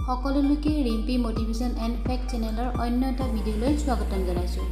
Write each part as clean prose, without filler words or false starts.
সকলোলৈকে Rimpi motivation and fact চেনেলৰ অন্য এটা ভিডিঅ'লৈ স্বাগতম জনাইছোঁ।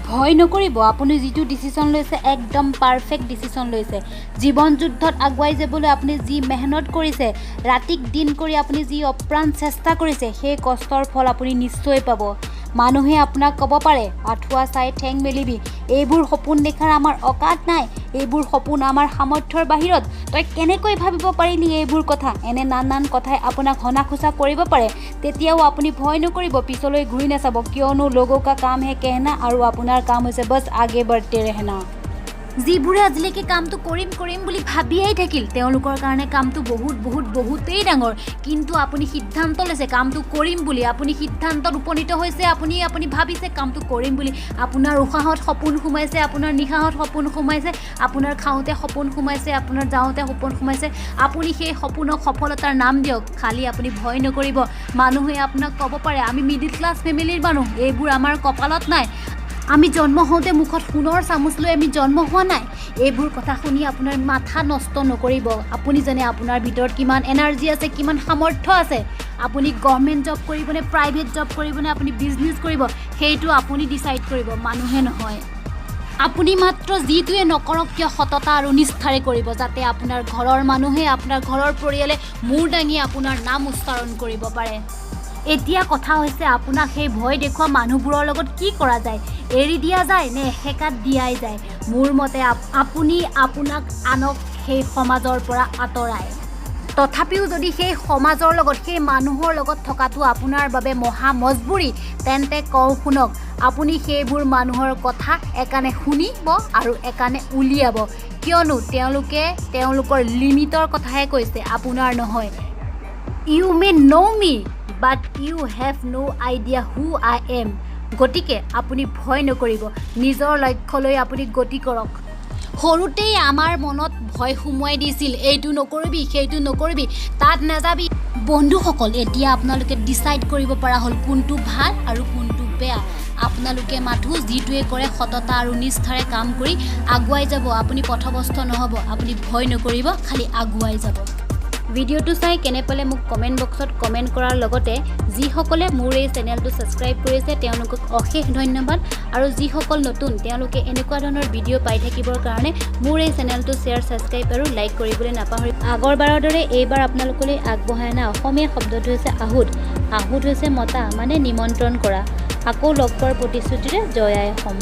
ভয় নকৰিব। আপুনি যিটো ডিচিশ্যন লৈছে, একদম পাৰফেক্ট ডিচিশ্যন লৈছে। জীৱন যুদ্ধত আগুৱাই যাবলৈ আপুনি যি মেহনত কৰিছে, ৰাতিক দিন কৰি আপুনি যি অপ্ৰাণ চেষ্টা কৰিছে, সেই কষ্টৰ ফল আপুনি নিশ্চয় পাব। মানুহে আপোনাক ক'ব পাৰে, "আঁঠুৱা চাই ঠেং মেলিবি, এইবোৰ সপোন দেখাৰ আমাৰ অকাত নাই, এইবোৰ সপোন আমাৰ সামৰ্থ্যৰ বাহিৰত, তই কেনেকৈ ভাবিব পাৰিলি এইবোৰ কথা?" এনে নানান কথাই আপোনাক হনা খোচা কৰিব পাৰে। তেতিয়াও আপুনি ভয় নকৰিব, পিছলৈ ঘূৰি নাচাব। কিয়নো लोगों का काम है कहना আৰু আপোনাৰ কাম হৈছে बस आगे बढ़ते रहना। যিবোৰে আজিলৈকে কামটো কৰিম কৰিম বুলি ভাবিয়েই থাকিল, তেওঁলোকৰ কাৰণে কামটো বহুত বহুত বহুতেই ডাঙৰ। কিন্তু আপুনি সিদ্ধান্ত লৈছে কামটো কৰিম বুলি, আপুনি সিদ্ধান্তত উপনীত হৈছে, আপুনি ভাবিছে কামটো কৰিম বুলি। আপোনাৰ উশাহত সপোন সোমাইছে, আপোনাৰ নিশাহত সপোন সোমাইছে, আপোনাৰ খাওঁতে সপোন সোমাইছে, আপোনাৰ যাওঁতে সপোন সোমাইছে। আপুনি সেই সপোনক সফলতাৰ নাম দিয়ক। খালি আপুনি ভয় নকৰিব। মানুহে আপোনাক ক'ব পাৰে, "আমি মিডিল ক্লাছ ফেমিলিৰ মানুহ, এইবোৰ আমাৰ কপালত নাই, আমি জন্ম হওঁতে মুখত সোণৰ চামুচ লৈ আমি জন্ম হোৱা নাই।" এইবোৰ কথা শুনি আপোনাৰ মাথা নষ্ট নকৰিব। আপুনি জানে আপোনাৰ ভিতৰত কিমান এনাৰ্জি আছে, কিমান সামৰ্থ্য আছে। আপুনি গভৰ্ণমেণ্ট জব কৰিবনে, প্ৰাইভেট জব কৰিবনে, আপুনি বিজনেছ কৰিব, সেইটো আপুনি ডিচাইড কৰিব, মানুহে নহয়। আপুনি মাত্ৰ যিটোৱে নকৰক কিয়, সততা আৰু নিষ্ঠাৰে কৰিব, যাতে আপোনাৰ ঘৰৰ মানুহে, আপোনাৰ ঘৰৰ পৰিয়ালে মূৰ দাঙি আপোনাৰ নাম উচ্চাৰণ কৰিব পাৰে। এতিয়া কথা হৈছে, আপোনাক সেই ভয় দেখুওৱা মানুহবোৰৰ লগত কি কৰা যায়? এৰি দিয়া যায় নে এসেকাত দিয়াই যায়? মোৰ মতে আপুনি আপোনাক আনক সেই সমাজৰ পৰা আঁতৰাই। তথাপিও যদি সেই সমাজৰ লগত, সেই মানুহৰ লগত থকাটো আপোনাৰ বাবে মহা মজবুৰি, তেন্তে কওঁ শুনক, আপুনি সেইবোৰ মানুহৰ কথা একাণে শুনিব আৰু একাণে উলিয়াব। কিয়নো তেওঁলোকে তেওঁলোকৰ লিমিটৰ কথাহে কৈছে, আপোনাৰ নহয়। You may know me, but you have no idea who I am. গতিকে আপুনি ভয় নকৰিব, নিজৰ লক্ষ্যলৈ আপুনি গতি কৰক। সৰুতেই আমাৰ মনত ভয় সুমুৱাই দিছিল, এইটো নকৰিবি, সেইটো নকৰিবি, তাত নাযাবি। বন্ধুসকল, এতিয়া আপোনালোকে ডিচাইড কৰিব পৰা হ'ল কোনটো ভাল আৰু কোনটো বেয়া। আপোনালোকে মাথো যিটোৱে কৰে, সততা আৰু নিষ্ঠাৰে কাম কৰি আগুৱাই যাব। আপুনি পথভ্ৰষ্ট নহ'ব। আপুনি ভয় নকৰিব, খালি আগুৱাই যাব। ভিডিঅ'টো চাই কেনে পালে মোক কমেণ্ট বক্সত কমেণ্ট কৰাৰ লগতে যিসকলে মোৰ এই চেনেলটো ছাবস্ক্ৰাইব কৰিছে, তেওঁলোকক অশেষ ধন্যবাদ। আৰু যিসকল নতুন, তেওঁলোকে এনেকুৱা ধৰণৰ ভিডিঅ' পাই থাকিবৰ কাৰণে মোৰ এই চেনেলটো শ্বেয়াৰ, ছাবস্ক্ৰাইব আৰু লাইক কৰিবলৈ নাপাহৰিব। আগৰবাৰৰ দৰে এইবাৰ আপোনালোকলৈ আগবঢ়াই অনা অসমীয়া শব্দটো হৈছে আহুত। আহুত হৈছে মতা, মানে নিমন্ত্ৰণ কৰা। আকৌ লগ পোৱাৰ প্ৰতিশ্ৰুতিৰে, জয় আই অসম।